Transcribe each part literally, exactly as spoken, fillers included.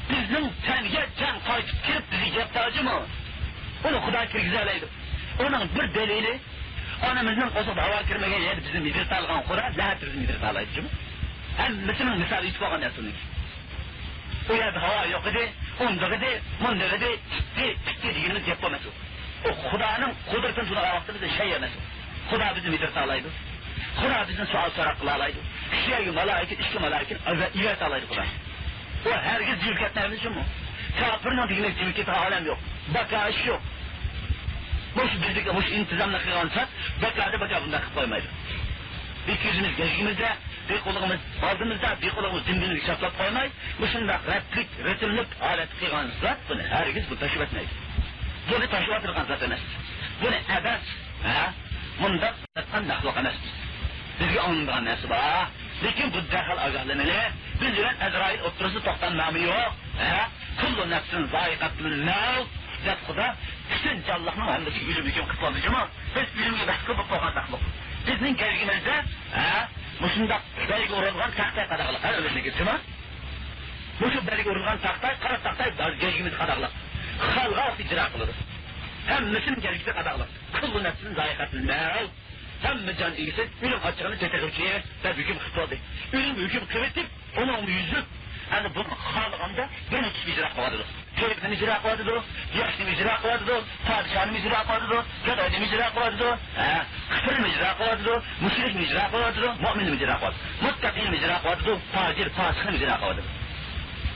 بىزنىڭ تەنگە جان قايتىپ كىرىپ بىزگە گەپ تاجىمۇ؟ ئۇنى خۇدا كىرگۈزەلەيدۇ. ئۇنىڭ بىر دەلىلى، ئانىمىزنىڭ قورسىقىدا ھاۋا كىرمىگەن يەردە بىزنى مىدىرتالىغان خۇدا نەدە بىزنى مىدىرتالايدۇ جۇمۇ؟ ھەممىسىنىڭ مىسالى يېتىپ بولغان نەرسىنىڭ. ئۇ يەردە ھاۋا يوق ئىدى، ئۇنداق ئىدى، مۇنداق ئىدى، ئىتتى، پىتتى دېگىنىمىز گەپ بولماس ئۇ. ئۇ خۇدانىڭ قۇدرىتىنى تونۇغان ۋاقتىمىزدا شەي ئەمەس ئۇ. خۇدا بىزنى مىدىرتالايدۇ. خۇدا بىزدىن سوئال سوراق قىلالايدۇ. ئىككى يەرگە مالايىكە، ئىككى مالايىكىنى ئەۋەتەلەيدۇ خۇدا. ئۇ ھەرگىز جىمىپ كەتمەيمىز جۇمۇ. كاپىرنىڭ دېگىنىدەك جىمىپ كېتىدىغان ئالەم يوق. بەكا ئىش يوق. مۇشۇ بىزدىكى مۇشۇ ئىنتىزامنى قىلغان زات بەكادە بەكا بۇنداق قىلىپ قويمايدۇ. بىر كۆزىمىز گەجگىمىزدە، بىر قۇلىقىمىز ئالدىمىزدا، بىر قۇلىقىمىز دىمدىمىزگە چاپلاپ قويماي، مۇشۇنداق رەتلىك، رىتىملىق ھالەتتە قىلغان زات بۇنى ھەرگىز بۇ تاشلىۋەتمەيدۇ. بۇنى تاشلىۋاتىدىغان زات ئەمەس. بۇنى ئەبەس، ھە؟ مۇنداق قىلىۋاتقان مەخلۇق ئەمەس. بىزگە ئاڭلىنىدىغان نەرسە بار. لېكىن بۇ دەرھال ئاگاھلىنىلى. بىز بىلەن ئەزرائىل ئوتتۇرىسىدا توختام نامى يوق. ھە؟ كۇللۇ نەفسىن زائىقەتۇل مەۋت دەپ خۇدا پۈتۈن جانلىقنىڭ ھەممىسىگە ئۆلۈم ھۆكۈم قىلىپ بولدى جۇمۇ. بىز ئۆلۈمگە مەھكۇم بولۇپ قالغان مەخلۇق. بىزنىڭ كەلگۈمىزدە، ھە، مۇشۇنداق بەلگە ئورۇلغان تەختە قاداغلىق. ھە، ئۆلۈمگە جۇمۇ. مۇشۇ بەلگە ئۇرۇلغان تاختا، قارا تاختا گەجگىمىزگە قاداغلىق. خەلققە ئىجرا قىلىدۇ. ھەممىسىنىڭ گەجگىسى قاداغلىق. كۇللۇ نەفسىن زائىقەتۇل مەۋت. ھەممە جان ئىگىسى ئۆلۈم ئاچچىقىنى تېتىغۇچى دەپ ھۆكۈم قىلىپ بولدى. ئۆلۈم ھۆكۈم قىلىۋېتىپ، ئۇنىڭ يۈزلۈك، ئەنە بۇنى خالىغاندا بىر نۇتۇق ئىجرا قىلىۋاتىدۇ. تۆۋىنى ئىجرا قىلىۋاتىدۇ، ياشنى ئىجرا قىلىۋاتىدۇ، پادىشاھنى ئىجرا قىلىۋاتىدۇ، گاداينى ئىجرا قىلىۋاتىدۇ، ھە، قېرىنى ئىجرا قىلىۋاتىدۇ، مۇشرىكنى ئىجرا قىلىۋاتىدۇ، مۆمىننى ئىجرا قىلىۋاتىدۇ، مۇتتەقىننى ئىجرا قىلىۋاتىدۇ، پاجىر، پاسىقنى ئىجرا قىلىۋاتىدۇ.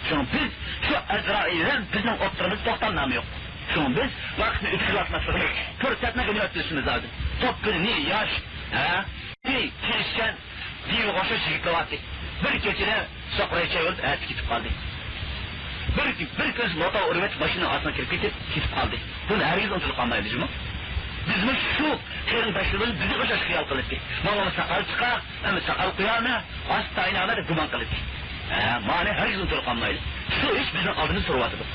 شۇڭا بىز شۇ ئەزرائىل بىلەن بىزنىڭ ئوتتۇرىمىزدا توختام نامى يوق. شۇڭا بىز ۋاقىتنى ئۆتكۈزۈۋاتماسلىقىمىز، پۇرسەتنى غەنىيمەت بىلىشىمىز لازىم. توپپىنى ياش، ھە، تىرىشچان، دىۋىگە ئوخشاش يىگىتلەر بارتى. بىر كېچىدە سوقرايچاي بولۇپ ئەتە كېتىپ قالدى. بىر، بىر كۈن موتور ئۇرۇۋېتىپ ماشىنا ئاستىغا كىرىپ كېتىپ، كېتىپ قالدى. بۇنى ھەرگىز ئۇنتۇلۇپ قالمايمىز جۇمۇ. بىزمۇ شۇ قېرىنداشلىرىمىز بىزگە ئوخشاش خىيال قىلاتتى. ماڭا ساقال چىقار، ئەمدى ساقال قويارمەن، ئاستا ئايلانار دەپ گۇمان قىلاتتى. ھە، مانى ھەرگىز ئۇنتۇلۇپ قالمايلى. شۇ ئىش بىزنىڭ ئالدىمىزدا تۇرۇۋاتىدۇ.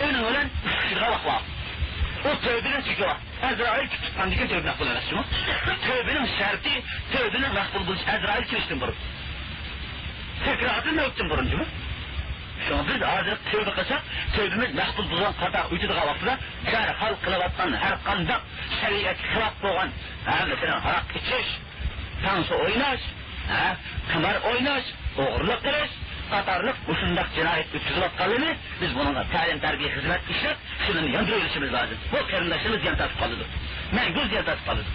ئۇنىڭ بىلەن ئۇچرىشىدىغان ۋاقىت بار. ئۇ تۆۋىنىڭ چېكى بار. ئەزرائىل كۈتۈپ تۇرغاندىكىن تۆۋە مەقبۇل ئەمەس جۇمۇ. تۆۋىنىڭ شەرتى، تۆۋىنىڭ مەقبۇل بولۇش ئەزرائىل كېلىشتىن بۇرۇن. سەكراتۇل مەۋتتىن بۇرۇن جۇمۇ. شۇڭا بىز ھازىر تۆۋە قىلساق، تۆۋىمىز مەقبۇل بولغان قاتار ئۆتىدىغان ۋاقتىدا دەرھال قىلىۋاتقان ھەر قانداق شەرىئەتكە خىلاپ بولغان، ھە، مەسىلەن، ھاراق ئىچىش، تانسا ئويناش، ھە، قىمار ئويناش، ئوغرىلىق قىلىش قاتارلىق مۇشۇنداق جىنايەت ئۆتكۈزۈۋاتقانلىرىنى بىز بۇنىڭغا تەلىم-تەربىيە خىزمەت ئىشلەپ، شۇنى ياندۇرۇۋېلىشىمىز لازىم. بۇ قېرىنداشلىرىمىز زىيان تارتىپ قالىدۇ. مەڭگۈ زىيان تارتىپ قالىدۇ.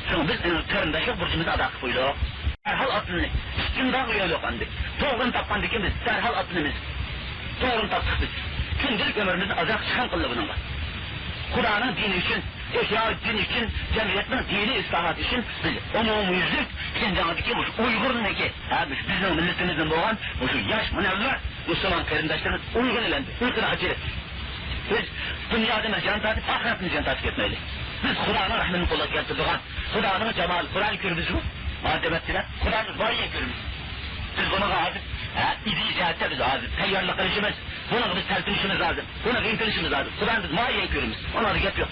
شۇڭا بىز قېرىنداشلىق بۇرچىمىزنى ئادا قىلىپ قويدۇق. دەرھال ئاتلىنىلى. ئىككىندىن يول يوق ئەمدى. توغرىنى تاپقاندىن كېيىن بىز دەرھال ئاتلىنىمىز. توغرىنى تاپتۇق بىز. كۈندىلىك ئۆمرىمىزنى ئازراق چىقىم قىلدى بۇنىڭغا. خۇدانىڭ دىنى ئۈچۈن، ئىھيا دىن ئۈچۈن، جەمئىيەتنىڭ دىنىي ئىسلاھاتى ئۈچۈن بىز ئومۇميۈزلۈك شىنجاڭدىكى مۇشۇ ئۇيغۇرنىڭكى، ھە، مۇشۇ بىزنىڭ مىللىتىمىزدىن بولغان مۇشۇ ياش مۇنەۋۋەر مۇسۇلمان قېرىنداشلىرىمىز ئويغىنىۋالدى، ئۇيقۇدىن ئاچىلىپ. بىز دۇنيادىن زىيان تارتىپ، ئاخىرەتتىن زىيان تارتىپ كەتمەيلى. بىز خۇدانىڭ رەھمىتىنى قولغا كەلتۈرىدىغان، خۇدانىڭ جامالى، قۇرئان كۆرىمىزمۇ؟ ماددىي تەرەپتىن خۇدانى مۇئەييەن كۆرىمىز. بىز بۇنىڭغا ھازىر، ھە، ئىدىيە جەھەتتە بىز ھازىر تەييارلىق قىلىشىمىز، بۇنىڭغا بىز تەلپۈنۈشىمىز لازىم، بۇنىڭغا ئىنتىلىشىمىز لازىم. خۇدانى بىز مۇئەييەن كۆرىمىز، ئۇنىڭدا گەپ يوق.